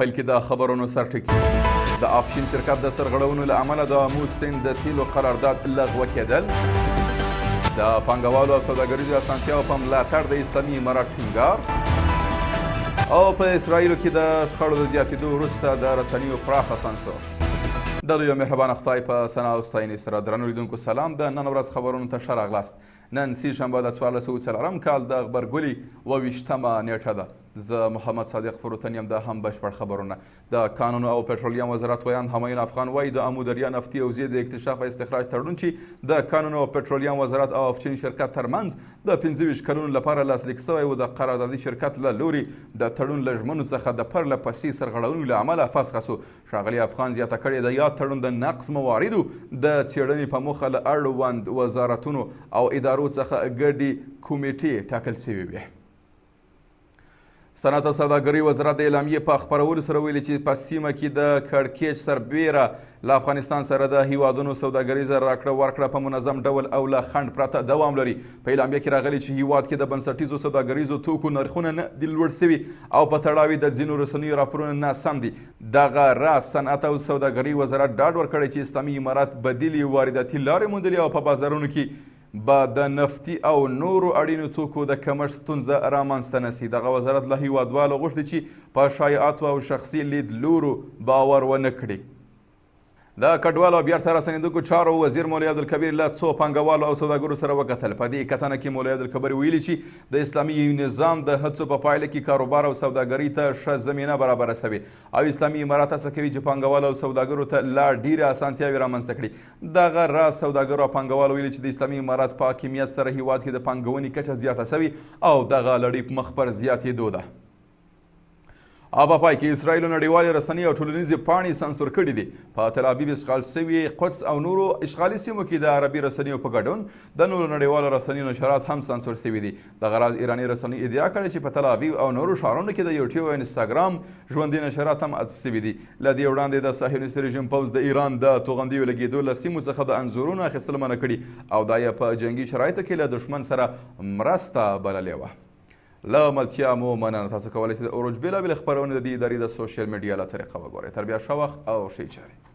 پیل کې د خبرونو سرټکي: د افشین شرکت د سرغړونو له امله د آمو سیند د تیلو قرارداد لغوه کېدل، د پانګوالو او سوداګریزو اسانتیاو په ملاتړ د اسلامي امارت ټینګار، او په اسرائیلو کې د شخړو د زیاتېدو وروسته د رسنیو پراخه سانسور. د لوی مهربان خدای په ثنا او ستاینې سره درنو لیدونکو سلام. د نن ورځ خبرونو ته ښه راغلاست. نن سې شنبه د 1404 کال د غبرګولي 27مه نیټه ده. زه محمد صادق فروتن یم. د هم بشپړ خبرونه. د کانونو او پټرولیم وزارت ویاند همایون افغان وایي، د امو دریا نفتي حوزې د اکتشاف او استخراج تړون چې د کانونو او پټرولیم وزارت او افچین شرکت ترمنځ د 25 کلونو لپاره لاسلیک شوی و، د قراردادي شرکت له لوري د تړون له ژمنو څخه د پرله پسې سرغړونو له امله فسخه شو. ښاغلي افغان زیاته کړې، د یاد تړون د نقض مواردو د څېړنې په موخه له اړوند وزارتونو او ادارو څخه ګډې کمیټې ټاکل شوې وې. صنعت او سوداګرۍ وزارت د اعلامیې په خپرولو سره ویلي چې په سیمه کې د کړکېچ سربېره له افغانستان سره د هیوادونو سوداګریزه راکړه ورکړه په منظم ډول او له خنډ پرته دوام لري. په اعلامیه کې راغلي چې هیواد کې د بنسټیزو سوداګریزو توکو نرخونه نه دي لوړ شوي او په تړاو یې د ځینو رسنیو راپورونه ناسم دي. دغه راز صنعت او سوداګرۍ وزارت ډاډ ورکړی چې اسلامي امارت بدیلې وارداتي لارې موندلې او په بازارونو کې به د نفتي او نورو اړینو توکو د کمښت ستونزه رامنځته نه سي. دغه وزارت له هیوادوالو غوښتي چې په شایعاتو او شخصي لیدلورو باور ونه کړي. د کډوالو او بیرته راستنېدونکو چارو وزیر مولوي عبدالکبیر له څو پانګوالو او سوداګرو سره وکتل. په دې کتنه کې مولوي عبدالکبیر ویلي چې د اسلامي نظام د هڅو په پایله کې کاروبار او سوداګرۍ ته ښه زمینه برابره شوې او اسلامي امارت هڅه کوي چې پانګوالو او سوداګرو ته لا ډېرې اسانتیاوې رامنځته کړي. دغه راز سوداګرو او پانګوالو ویلي چې د اسلامي امارت په حاکمیت سره هیواد کې د پانګونې کچه زیاته شوې او دغه لړۍ مخ پر زیاتېدو ده. او په پای کې اسرائیلو نړیوالې رسنۍ او ټولنیزې پاڼې سانسور کړې دي. په تل ابیب اشغال شوي قدس او نورو اشغالي سیمو کې د عربي رسنیو په ګډون د نورو نړیوالو رسنیو نشرات هم سانسور شوي دي. دغه راز ایراني رسنۍ ادعا کړې چې په تل ابیب او نورو ښارونو کې د یوټیوب او انستاګرام ژوندي نشرات هم عطف شوي دي. له دې وړاندې د صهیونیستي رژیم پوځ د ایران د توغندیو لګېدو له سیمو څخه د انځورونو اخیستل منع کړي او دا یې په جنګي شرایطو کې له دښمن سره مرسته بللې وه. له ملتیا مو مننه. تاسو کولی شئ د اوروج بېلابېلې خپرونې د دې ادارې د سوشل میډیا له طریقه وګورئ. تر بیا ښه وخت او ښې چارې.